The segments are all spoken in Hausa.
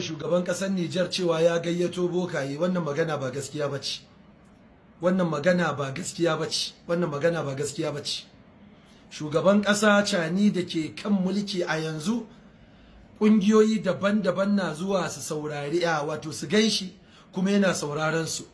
Shugaban ƙasar Nijar cewa ya gayyato bokaye, wannan magana ba gaskiya bace. Wannan magana ba gaskiya bace. Wannan magana ba gaskiya bace. Shugaban ƙasa Tchiani da ke kan mulki a yanzu, ƙungiyoyi daban-daban na zuwa su saurari a wato su ganshi, kuma yana sauraron su.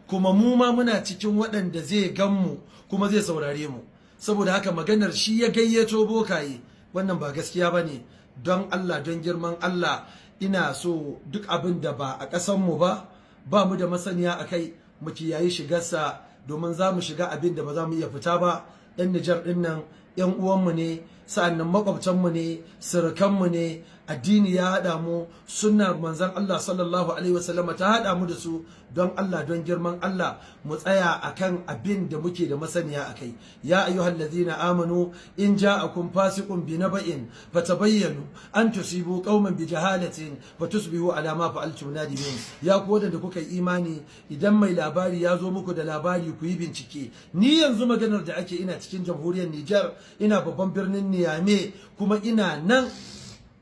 Kuma mu ma muna cikin waɗanda zai gan mu kuma zai saurare mu. Saboda haka, maganar shi ya gayyato bokaye, wannan ba gaskiya bane. Don Allah, don girman Allah, ina so duk abin da ba a ƙasanmu ba, ba mu da masaniya a kai, mu kiyayi shigarsa, domin za mu shiga abin da ba za mu iya fita ba. 'Yan Nijar ɗin nan 'yan uwanmu ne, sa'annan makwabtanmu ne, surukanmu ne. Addini ya haɗa mu, sunnar Manzon Allah sallallahu alaihi wasallama ta haɗa mu da su. Don Allah, don girman Allah, mu tsaya akan abin da muke da masaniya akai. يا أيها الذين آمنوا إن جاءكم فاسق بنبإ فتبينوا أن تصيبوا قوما بجهالة فتصبحوا على ما فعلتم نادمين. Ya ku wadanda kuka yi imani, idan mai labari ya zo muku da labari, ku yi bincike. Ni yanzu maganar da ake, ina cikin Jamhuriyar Nijar, ina babban birnin Niamey, kuma ina nan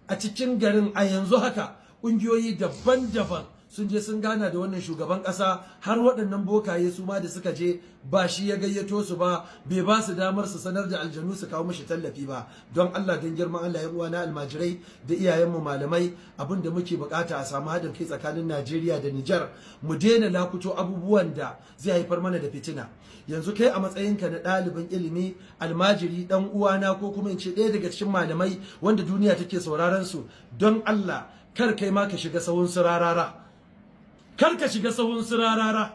a cikin garin a yanzu haka. Ƙungiyoyi daban-daban sun je sun gana da wannan shugaban ƙasa, har waɗannan bokaye su ma da suka je, ba shi ya gayyato su ba, bai ba su damar su sanar da aljanu su kawo mishi tallafi ba. Don Allah, don girman Allah, 'yan uwana almajirai da iyayenmu malamai, abin da muke bukata, a samu haɗin kai tsakanin Najeriya da Nijar. Mu daina lakuto abubuwan da zai haifar mana da fitina. Yanzu kai a matsayinka na ɗalibin ilimi, almajiri, ɗan uwana, ko kuma in ce ɗaya daga cikin malamai wanda duniya take sauraron su, don Allah kar kai ma ka shiga sahun su Rarara. Kar ka shiga sahun su Rarara.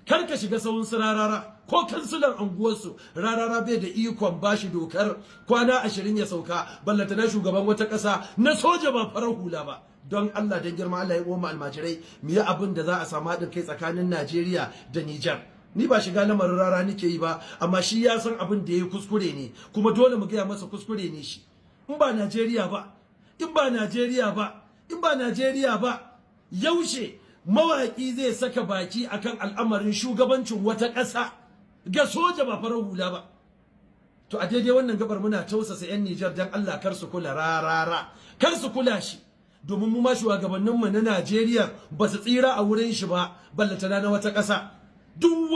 Kar ka shiga sahun su Rarara. Ko kansilan anguwarsu, Rarara bai da ikon bashi dokar kwana 20 ya sauka, ballanta na shugaban wata ƙasa na soja, ba farar hula ba. Don Allah, don girma Allah, 'yan uwan almajirai, mu yi abin da za a samu haɗin kai tsakanin Najeriya da Nijar. Ni ba shiga lamarin Rara nake yi ba, amma shi ya san abin da ya yi kuskure ne, kuma dole mu gaya masa kuskure ne shi. In ba Najeriya ba, in ba Najeriya ba, in ba Najeriya ba, yaushe mawaƙi zai saka baki akan al'amarin shugabancin wata ƙasa ga soja, ba farar hula ba? To, a daidai wannan gabar muna tausasa 'yan Nijar, dan Allah kar su kula Rarara, kar su kula shi, domin mu ma shugabanninmu na Najeriya ba su tsira a wurin shi ba, ballantana na wata ƙasa. Duk